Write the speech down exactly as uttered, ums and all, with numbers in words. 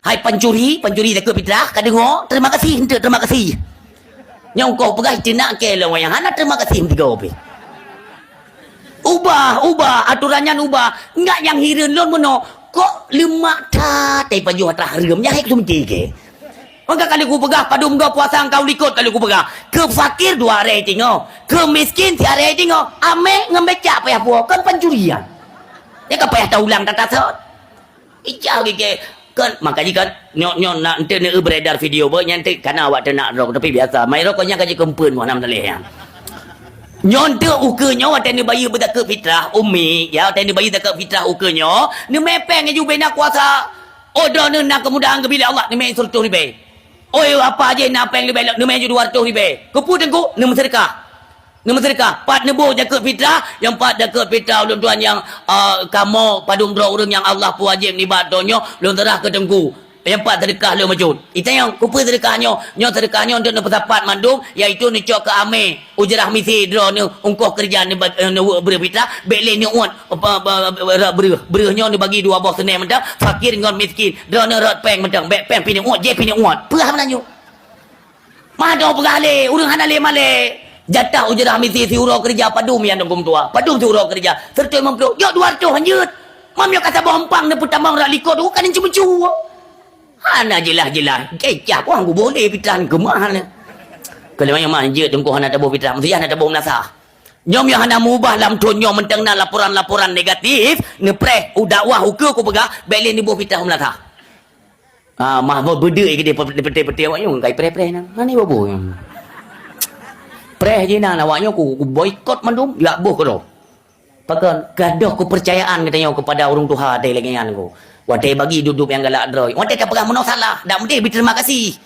Hai pancuri, pancuri zakeuet fitrah, ka deungoe, terima kasih, enteuk terima kasih. Nyang kau peugah teunak keu lôn wayang hana terima kasih meusigoe pih. Ubah, ubah, aturan nyan ubah. Ngat nyang hireuen lôn meunoe, kok leumak that, tai pajoh atra hareuem, nyan hai kuseumeunti keu. Maka kali kupeugah, padum goe puasa engkau likot kali kupeugah. Keu fakir dua aré tingoh, keu miskin si aré tingoh, amé ngon becak payah puwoe, kon pancurian. Nyan ka payah taulang tatasot. Icah gigée. Kan, maka jih kan, nyoe, nyoe nak enteuk neuberedar video beuh, nyan enteuk kana awak teunak droe, tapi biasa. Mai rokok nyan ka jikeumpun, wah, nam taleh nyan. Nyoe enteuk ukeue nyoe watée neubayeue beuzakeuet fitrah, umi, ya, watée neubayeue zakeuet fitrah ukeue nyoe, neumé péng laju bena kuasa. Oh, droeneuh na keumudahan geubri lé Allah, neumé sireutoh ribée. Oi, apa jih na péng leubeh lom, neumé ju dua ratus ribée. Keupeue teungku? Neumeuseudeukah. Neumeuseudeukah, pat neuboh zakeuet fitrah, nyang pat zakeuet fitrah ulôn tuan nyang, ah, kamoe padum droe ureuëng nyang Allah peuwajéb nibak donya, lôn seurah keu teungku. Nyang pat seudeukah lôn bacut. Itanyong, keupeue seudeukah nyoe? Nyoe seudeukah nyoe untuk neupeusapat mandum, yaitu neucok keu amé, ujrah misi droeneuh, ungkoh keureuja neuba-, eh, neuweuek breueh fitrah, bék lé neuuet, apa, apa, apa, breueh. Breueh nyoe neubagi dua boh seuneh mantong, fakir ngon miskin. Droeneuh rot péng mantong, bék péng pih neuuet, jih pih neuuet. Peue hana nyoe? Mado peugah lé, ureuëng hana lé malée. Jatah ujrah misi siuroe keureuja padum nyan Teungku Meutuah. Padum siuroe keureuja? Seratus lima puluh. Jok dua ratus hanjeuet. Mam nyoe ka saboh empang neupeutamong rot likot, bukan cucu-cucu. Hana jeulaih-jeulaih. Kecah, wah, geuboleh pitrah keumah nyan. Kalau nyoe mah hanjeuet Teungku hana taboh pitrah, meusiah hana taboh meunasah. Nyoe nyoe hana meubah lam thon nyoe mantong na laporan-laporan negatif, neupreh, u dakwah ukeue kupeugah, bék lé neuboh pitrah meunasah. Ah, mah boh beudeuek keudeh pe-, peuteh-peuteh awak nyoe, kai preh-preh nyan. Mani bobo nyan. Preh jih nan awak nyoe ku, ku boikot mandum, jak boh keudroe. Pakon, gadoh kepercayaan geutanyoe kepada ureuëng tuha teuh lagée nyan ku. Watée bagi dudup nyang galak droe. Watée ka peugah meunoe salah, dak meudeh bri terima kasih.